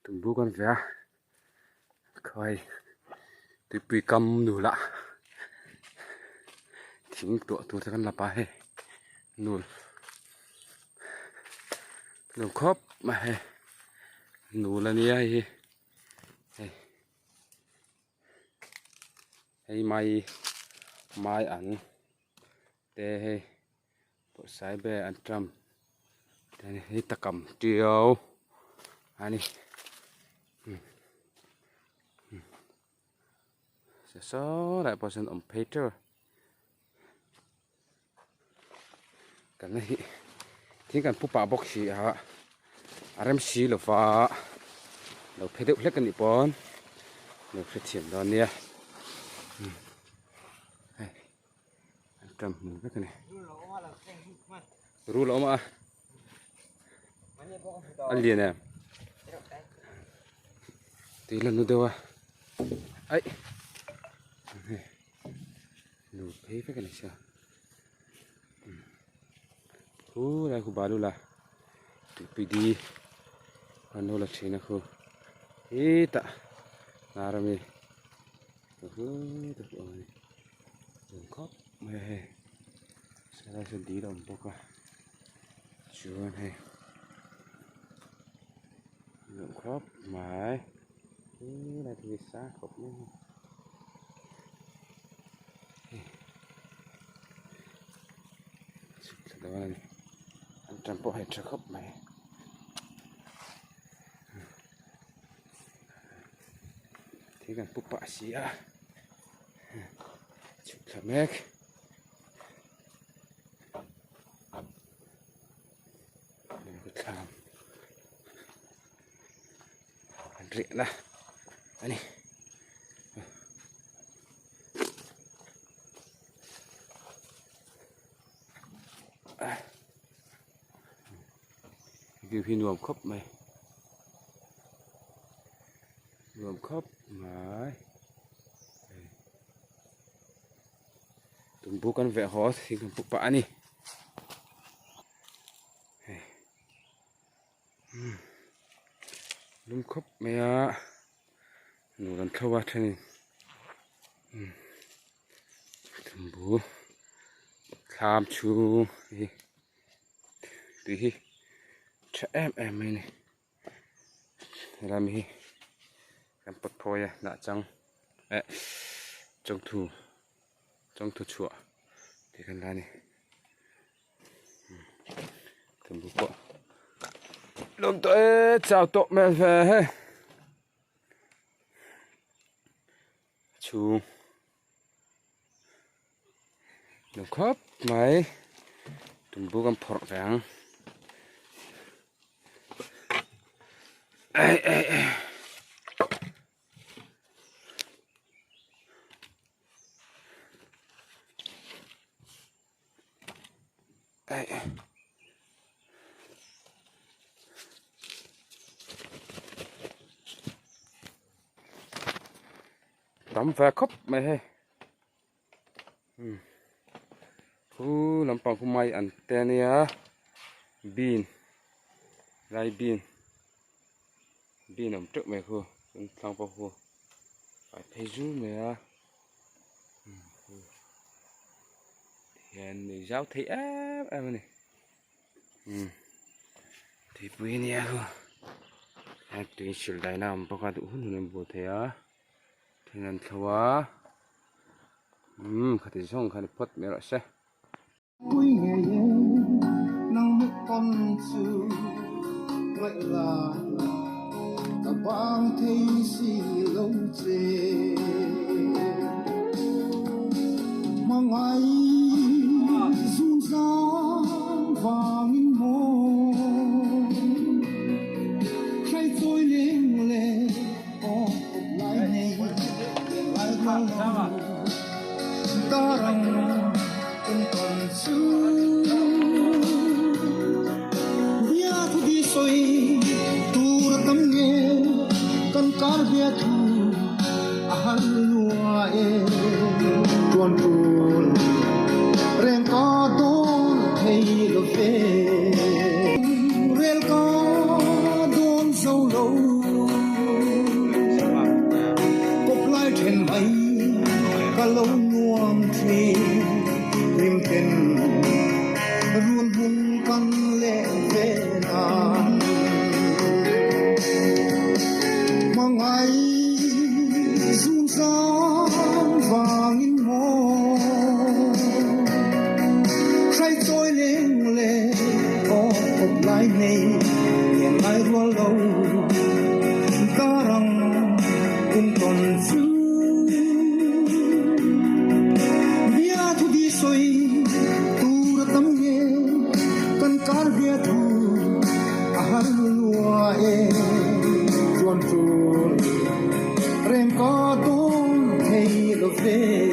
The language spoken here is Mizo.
Tumbu kan ve a khawi tuipui kam nul ah thing tuah tur te kan la pah a hei nul nuam khawp mai hei nul a nia hei hi hei hei mai mai an te hei pawhsai ber an ṭam hei takam ṭiau a ni saw lai pawh sawn awm phei ṭeuh a kan hi thing kan pu pah bawk si a a rem si lo va lo phei deuh hlek a nih pawn lo hrethiam dawn nia. An ṭam hmul vek a ni. Rul a awm a. A lian em. Tui la nu deuh a. Aih. Nu phei vek a ni sia. Khu lai khu balu la. Tuipui di. A nu la thin a khu. Hetah. Nar a mi. Khawp mai a hei helai sawn dil a awm bawk a chuan hei nuam khawp mai helai te hi sang khawp mai a hei chhuk thla dawn a ni an tan pawh hei tha khawp mai. Thil kan pu pah si a chhuk thla mek thlam an riahna a ni. View hi nuam khawp mai nuam khawp mai tumbu kan veh haw thing kan pu pah a ni hei lum khawp mai a nuam an thlo a thenin tumbu thlam chhung hi. Tui hi tha em em mai a ni helai mi hi kan pawt phawi a dah chang eh chawngthu chawngthu chhuah tih kan la a ni tumbu pawh lawm tawh e chau tawh hmel ve hei chhung. Nuam khawp mai tumbu kan phawrh ve ang ai ai ai ai ai tam ve khawp mai hei khu lampang khu mai an te ania bean lai bean bean awm teuh mai khu chuan thlang pawh khu fai phei zur mai a hian ei zau thei em em a ni tuipui ania khu tui sil daina awm bawk a duh hun hun an bual thei a. Then an thlo a, umm khati zawng kha ni phawt mai rawh se. Pui ngei e nang mu pawn chu ngaih la ka bang thei si lo che Hmangaih zun zang vangin maw Hreichawi leng leh Rel ka dawn zo lo. Ka lo nuam thin hlim ten run hmun kan leh ve nan. Hmangaih zun zang vangin maw hrai chawi leng leh aw kawp lai nei lian lai rual lo darang kum tawn chu bia thu di sawi tur a tam nge kan kar bia thu a har lua e chuan chul reng ka dawn thei lo ve.